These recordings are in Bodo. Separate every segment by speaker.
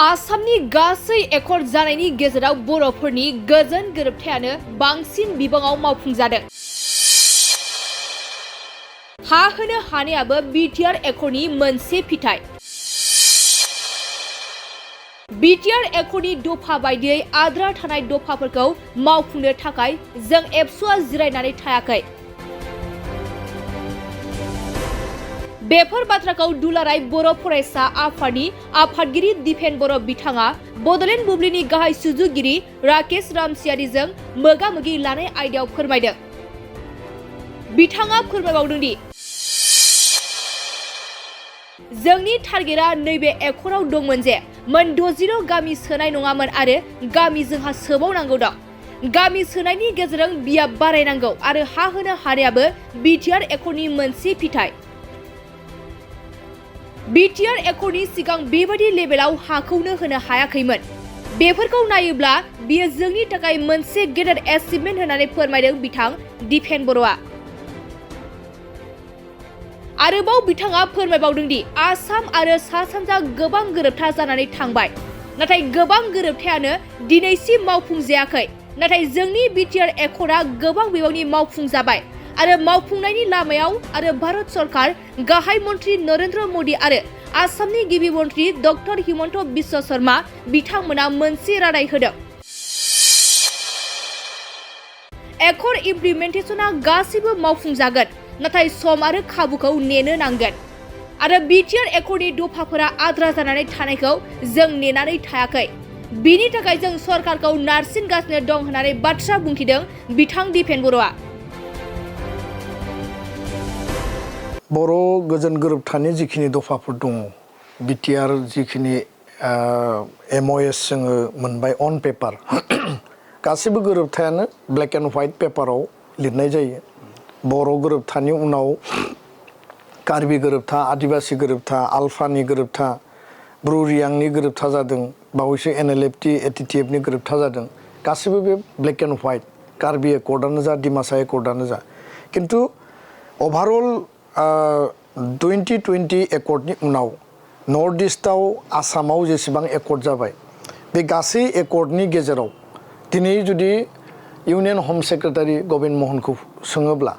Speaker 1: आसामनि गासै एकर्ड जानायनि गेजेराव बर'फोरनि गोजोन गोरोबथायानो बांसिन बिबाङाव मावफुंजादों। हा होनो हानायाबो बिटिआर एकर्डनि मोनसे फिथाय। बिटिआर एकर्डनि दफा बायदियै आद्रा थानाय दफाफोरखौ मावफुंनो थाखाय जों एबसुआ जिरायनानै थायाखै। बेफोर बाथ्राखौ दुलाराय बर' फरायसा आफादनि आफादगिरि दिपेन बर' बिथाङा बड'लेण्ड बुब्लिनि गाहाय सुजुगिरि राकेश रामसियारिजों मोगा-मोगि लानाय आयदायाव फोरमायदों। बिथाङा फोरमायबावदों दि जोंनि टारगेटआ नैबे एकर्डआव दंमोन जे मोन 60 गामि सोनाय नङामोन आरो गामि जोंहा सोबावनांगौ दं। गामि सोनायनि गेजेरजों बियाब बारायनांगौ आरो हा होनो हानायाबो बिटिआर एकर्डनि मोनसे फिथाय। बिटिआर एकर्डनि सिगां बेबादि लेभेलाव हाखौनो होनो हायाखैमोन। बेफोरखौ नायोब्ला बियो जोंनि थाखाय मोनसे गेदेर एचिभमेन्ट होननानै फोरमायदों बिथां दिपेन बर'आ। आरोबाव बिथाङा फोरमायबावदों दि आसाम आरो सा सानजा गोबां गोरोबथा जानानै थांबाय, नाथाय गोबां गोरोबथायानो दिनैसिम मावफुंजायाखै। नाथाय जोंनि बिटिआर एकर्डआ गोबां बिबांनि मावफुंजाबाय आरो मावफुंनायनि लामायाव आरो भारत सरकार गाहाय मन्त्रि नरेन्द्र मोदी आरो आसामनि गिबि मन्त्रि डक्टर हिमन्त बिश्व शर्मा बिथांमोना मोनसे रादाय होदों। एकर्ड इमप्लिमेन्टेशनआ गासैबो मावफुंजागोन, नाथाय सम आरो खाबुखौ नेनो नांगोन। आरो बिटिआर एकर्डनि दफाफोरा आद्रा जानानै थानायखौ जों नेनानै थायाखै। बिनि थाखाय जों सरकारखौ नारसिनगासिनो दं होननानै बाथ्रा बुंथिदों बिथां दिपेन बर'आ।
Speaker 2: बर' गोजोन गोरोबथानि जिखिनि दफाफोर दङ, बिटिआर जिखिनि एमअएस जोङो मोनबाय अन पेपार, गासैबो गोरोबथायानो ब्लेक एन्ड व्हाइट पेपाराव लिरनाय जायो। बर' गोरोबथानि उनाव कार्बि गोरोबथा, आदिबासि गोरोबथा, आलफानि गोरोबथा, ब्रु रियांनि गोरोबथा जादों, बावैसो एनएलएफटि एटिटिएफनि गोरोबथा जादों। गासैबो बे ब्लेक एन्ड व्हाइट, कार्बि एकर्डआनो जा, डिमासा एकर्डआनो जा। खिन्थु अभारअल 2020 एकर्डनि उनाव नर्थ इस्टआव आसामाव जेसेबां एकर्ड जाबाय, बे गासै एकर्डनि गेजेराव दिनै जुदि इउनियन हम सेक्रेटारि गबिन्द महनखौ सोङोब्ला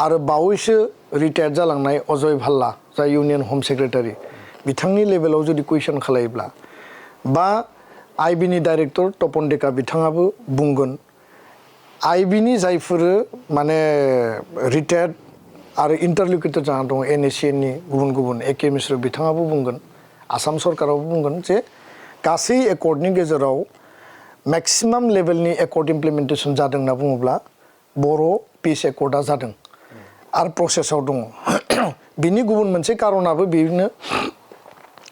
Speaker 2: आरो बावैसो रिटायार्ड जालांनाय अजय भाल्ला जाय इउनियन हम सेक्रेटारि, बिथांनि लेभेलाव जुदि कुइसन खालायोब्ला बा आइबिनि डाइरेक्टर तपन डेका बिथाङाबो बुंगोन, आइबिनि जायफोरो माने रिटायार्ड आरो इन्टारलिकुटेड जाना दङ एनएसिएननि गुबुन गुबुन एके मिश्र बिथाङाबो बुंगोन, आसाम सरकाराबो बुंगोन जे गासै एकर्डनि गेजेराव मेक्सिमाम लेभेलनि एकर्ड इमप्लिमेन्टेसन जादों होनना बुङोब्ला बर' पिस एकर्डआ जादों आरो प्रसेसआव दङ। बिनि गुबुन मोनसे कारनाबो बेनो,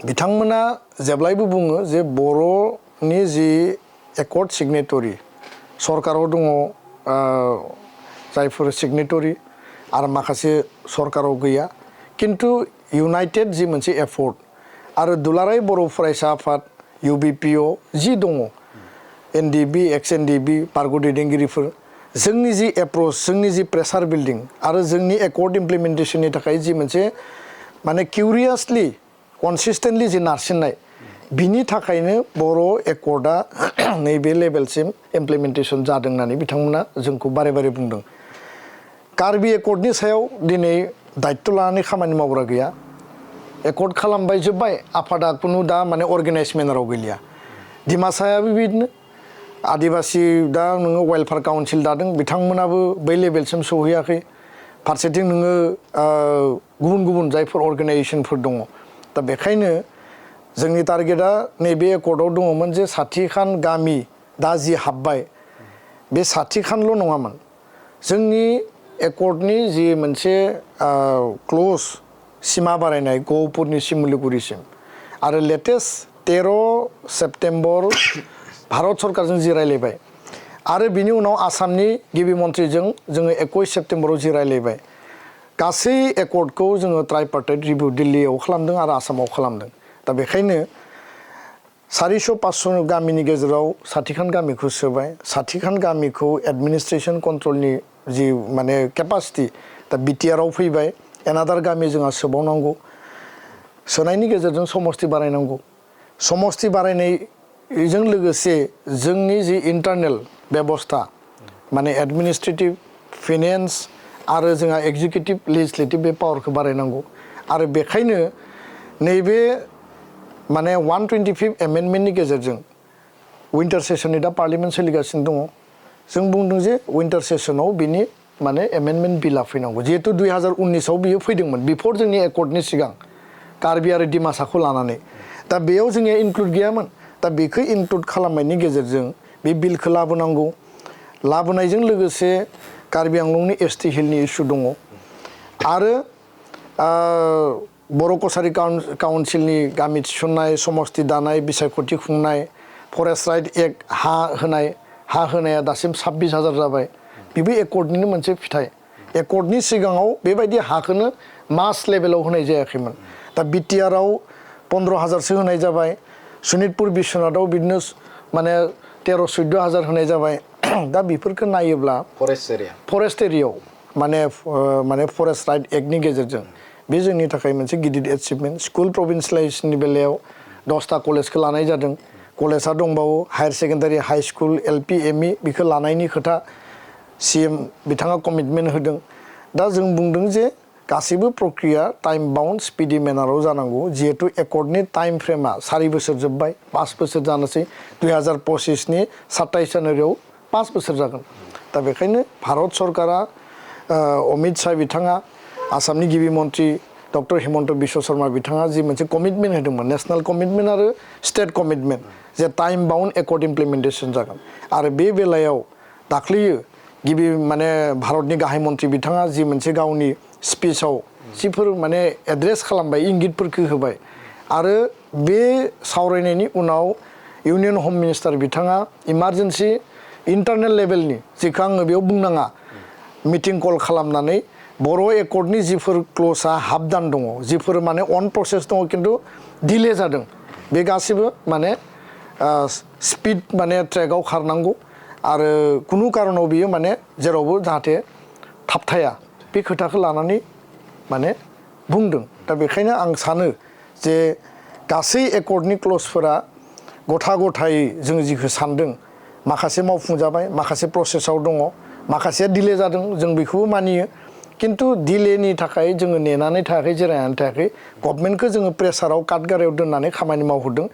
Speaker 2: बिथांमोना जेब्लायबो बुङो जे बर'नि जि एकर्ड सिगनेटरि सरकाराव दङ जायफोर सिगनेटरि आरो माखासे सरकाराव गैया, खिन्थु इउनाइटेड जि मोनसे एफर्ट आरो दुलाराय बर' फरायसा आफाद इउबिपिअ जि दङ, एनडिबि एक्स एनडिबि बारग' दैदेनगिरिफोर, जोंनि जि एप्रच, जोंनि जि प्रेसार बिल्डिं आरो जोंनि एकर्ड इमप्लिमेन्टेसननि थाखाय जि मोनसे माने किउरियासलि कनसिस्टेन्टलि जि नारसिननाय, बिनि थाखायनो बर' एकर्डआ नैबे लेभेलसिम इमप्लिमेन्टेसन जादों होननानै बिथांमोना जोंखौ बारे बारे बुंदों। कार्बि एकर्डनि सायाव दिनै दायित्व लानानै खामानि मावग्रा गैया। एकर्ड खालामबाय जोब्बाय, आफादा खुनु दा माने अर्गेनाइज मेनाराव गैलिया। डिमासायाबो बिदिनो, आदिबासि दा नोङो वेलफेयार काउन्सिल दादों, बिथांमोनाबो बै लेभेलसिम सौहैयाखै। फारसेथिं नोङो गुबुन गुबुन जायफोर अर्गेनाइजेसनफोर दङ, दा बेखायनो जोंनि टारगेटआ नैबे एकर्डआव दङमोन जे 60 खान गामि दा जि हाबबाय, बे 60 खानल' नङामोन। जोंनि एकर्डनि जि मोनसे क्ल'ज सिमा बारायनाय गहपुरनि सिमुलिगुरिसिम आरो लेटेस्ट 13 सेप्तेम्बर भारत सरकारजों जि रायलायबाय आरो बिनि उनाव आसामनि गिबि मन्थ्रिजों जोङो 21 सेप्तेम्बराव जि रायलायबाय, गासै एकर्डखौ जोङो ट्राइपार्टाइट रिभिउ दिल्लीयाव खालामदों आरो आसामाव खालामदों। दा बेखायनो 400-500 गामिनि गेजेराव 60 खान गामिखौ सोबाय, 60 खान गामिखौ एडमिनिस्ट्रेसन कन्ट्रलनि जि माने केपासिटि दा बिटिआरआव फैबाय, एनादार गामि जोंहा सोबावनांगौ, सोनायनि गेजेरजों समस्ति बारायनांगौ। समस्ति बारायनायजों लोगोसे जोंनि जि इन्टारनेल बेबस्था माने एडमिनिस्ट्रेटिभ फाइनेन्स आरो जोंहा एक्जिकिउटिभ लेजिस्लेटिभ बे पावारखौ बारायनांगौ आरो बेखायनो नैबे माने 125 एमेन्डमेन्टनि गेजेरजों विन्टार सेसननि दा पार्लियामेन्ट सोलिगासिनो दङ जों बुंदों जे विन्टार सेसनाव बिनि माने एमेन्डमेन्ट बिला फैनांगौ जिहेतु 2019आव बियो फैदोंमोन बिफोर जोंनि एकर्डनि सिगां कार्बि आरो डिमासाखौ लानानै दा बेयाव जोंनिया इनक्लुड गैयामोन दा बेखौ इनक्लुड खालामनायनि गेजेरजों बे बिलखौ लाबोनांगौ लाबोनायजों लोगोसे कार्बि आंलंनि एसटि हिलनि इस्यु दङ आरो बर' कसारि काउन्सिलनि गामि थिसननाय समस्ति दानाय बिसायख'थि खुंनाय फरेस्ट राइट एक्ट हा होनाया दासिम 26,000 जाबाय बेबो एकर्डनिनो मोनसे फिथाइ एकर्डनि सिगाङाव बेबायदि हाखौनो मास लेभेलाव होनाय जायाखैमोन दा बिटिआरआव 15,000सो होनाय जाबाय सनितपुर बिश्वनाथाव बिदिनो माने 13-14,000 होनाय जाबाय दा बेफोरखौ नायोब्ला फरेस्ट एरियायाव माने फरेस्ट राइट एक्टनि गेजेरजों बे जोंनि थाखाय मोनसे गिदिर एचिभमेन्ट स्कुल प्रभिन्सियेलाइजेसननि बेलायाव 10टा कलेजखौ लानाय जादों कलेजा दंबावो higher secondary high school LP ME बेखौ लानायनि खोथा सीएम बिथाङा कमिटमेन्ट होदों दा जों बुंदों जे गासैबो प्रक्रिया टाइम बाउन्ड स्पिडि मेनाराव जानांगौ जिहेतु एकर्डनि टाइम फ्रेमा 4 बोसोर जोब्बाय 5 बोसोर जानोसै 2025नि 27 जानुवारियाव 5 बोसोर जागोन दा बेखायनो भारत सरकारा अमित शाह बिथाङा आसामनि गिबि मन्त्रि डक्टर हिमन्त बिश्व शर्मा बिथाङा जि मोनसे कमिटमेन्ट होदोंमोन नेशनेल कमिटमेन्ट आरो स्टेट कमिटमेन्ट जे टाइम बाउन्ड एकर्ड इमप्लिमेन्टेसन जागोन आरो बे बेलायाव दाख्लैयो गिबि माने भारतनि गाहाय मन्त्रि बिथाङा जि मोनसे गावनि स्पिचआव जिफोर माने एड्रेस खालामबाय इंगितफोरखौ होबाय आरो बे सावरायनायनि उनाव इउनियन हम मिनिस्टार बिथाङा इमार्जेन्सि इन्टारनेल लेभेलनि जेखौ आङो बेयाव बुंनाङा मिटिं कल खालामनानै बर' एकर्डनि जिफोर क्ल'जआ हाफ दान दङ जिफोर माने अन प्रसेस दङ खिन्थु डिले जादों बे गासिबो माने स्पिड माने ट्रेकआव खारनांगौ आरो कुनु कारनाव बियो माने जेरावबो जाहाथे थाबथाया बे खोथाखौ लानानै माने बुंदों दा बेखायनो आं सानो जे गासै एकर्डनि क्ल'जफोरा गथा गथायै जों जिखौ सानदों माखासे मावफुंजाबाय माखासे प्रसेसआव दङ माखासेया डिले जादों जों बेखौबो मानियो खिन्थु डिलेनि थाखाय जोङो नेनानै थायाखै जिरायनानै थायाखै गभर्नमेन्टखौ जोङो प्रेसाराव काटगारायाव दोननानै खामानि मावहोदों